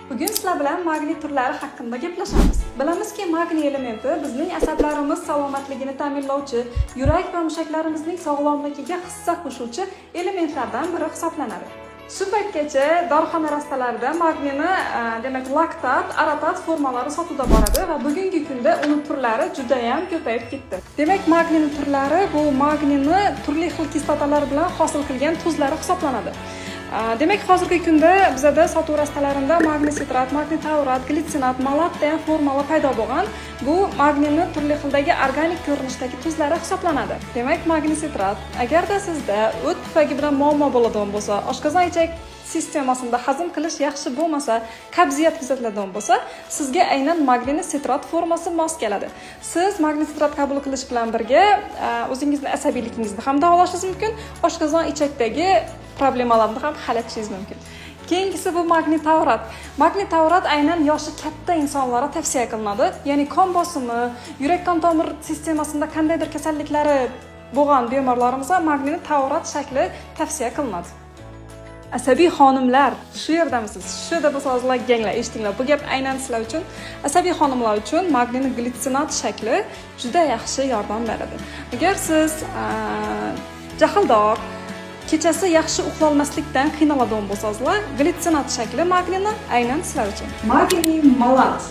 Bugun sizlar bilan magniy turlari haqida gaplashamiz. Bilamizki, magniy elementi bizning asablarimiz salomatligini ta'minlovchi, yurak va mushaklarimizning sog'lomligiga hissa qo'shuvchi elementlardan biri hisoblanadi. Shu paytgacha dorixona rastalarida magniyni demak, laktat, orotat formalari sotuvda boradi va bugungi kunda uni turlari juda ham ko'payib ketdi. Demak, magniyni turlari bu magniyni turli xil kislotalar bilan hosil qilgan tuzlari hisoblanadi. Demak, hozirgi kunda bizada sotuv rastalarida magniy sitrat, magniy taurat, glitsinat, malat degan formalar paydo bo'lgan. Bu magniyni turli xildagi organik ko'rinishdagi tuzlari hisoblanadi. Demak, magniy sitrat, agarda sizda o't pufagi bilan muammo bo'ladigan bo'lsa, oshqozon ichak sistemasida hazm qilish yaxshi bo'lmasa, qabziyat kuzatiladigan bo'lsa, sizga aynan magniyni sitrat formasi mos keladi. Siz magniy sitrat qabul qilish bilan birga o'zingizni asabiyligingizni ham davolashingiz mumkin, oshqozon ichakdagi problemalarni ham hal etishingiz mumkin. Keyingisi bu magniy taurat. Magniy taurat aynan yoshi katta insonlarga tavsiya qilinadi. Ya'ni qon bosimi, yurak qon tomir sistemasida qandaydir kasalliklari bo'lgan bemorlarimizga magniyni taurat shakli tavsiya qilinadi. Asabiy xonimlar, shu yerdamisiz? Shu yerda bo'lsangizlar, ganglar, eshitinglar. Bu gap aynan sizlar uchun. Asabiy xonimlar uchun magniyni glitsinat shakli juda yaxshi yordam beradi. Agar siz jahldor, kechasi yaxshi uxlolmaslikdan qiynaladigan bo'lsangizlar, glitsinat shakli magniyni aynan sizlar uchun. Magniy malat.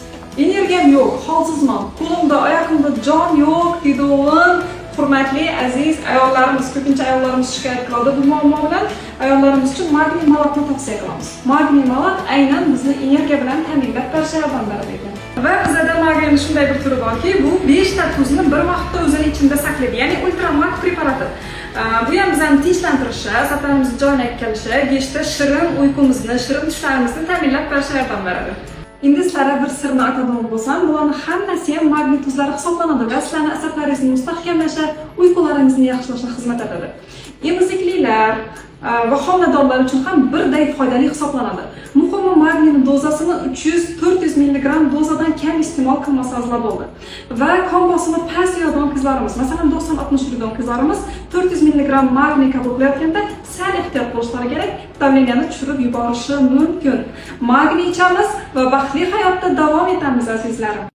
Energiyam yo'q, holsizman, qo'limda, oyog'imda jon yo'q deydigan hurmatli aziz ayollarimiz, ko'pincha ayollarimiz shikoyat qiladi bu muammo bilan. Ayollarimiz uchun magniy malatni tavsiya qilamiz. Magniy malat aynan bizni energiya bilan ta'minlab berishga yordam beradi ekan. Va bizada magniyni shunday bir turi borki, bu 5 ta tuzni bir vaqtda o'zini ichida saqlaydi, ya'ni ultramag preparati. Bu ham bizani tinchlantirishi, asablarimizni joyiga kelishi, kechda shirin uyqumizni, shirin tushlarimizni ta'minlab berishga yordam beradi. Endi sizlarga bir sirni aytadigan bo'lsam, bularni hammasi ham magniy tuzlari hisoblanadi va sizlarni asablaringizni mustahkamlashi, uyqularingizni yaxshilashga xizmat etadi. Emiziklilar va homiladorlar uchun ham birday foydali hisoblanadi. Muhimi, magniyni dozasini 300-400 mg dozadan kam iste'mol qilmasangizlar bo'ldi. Va qon bosimi past yuradigan qizlarimiz, masalan, 90-60 yuradigan qizlarimiz 400 mg magniy qabul qilayotganda sal ehtiyot bo'lishlari kerak, давление ni tushirib yuborishi mumkin. Magniy ichamiz va baxtli hayotda davom etamiz, azizlarim.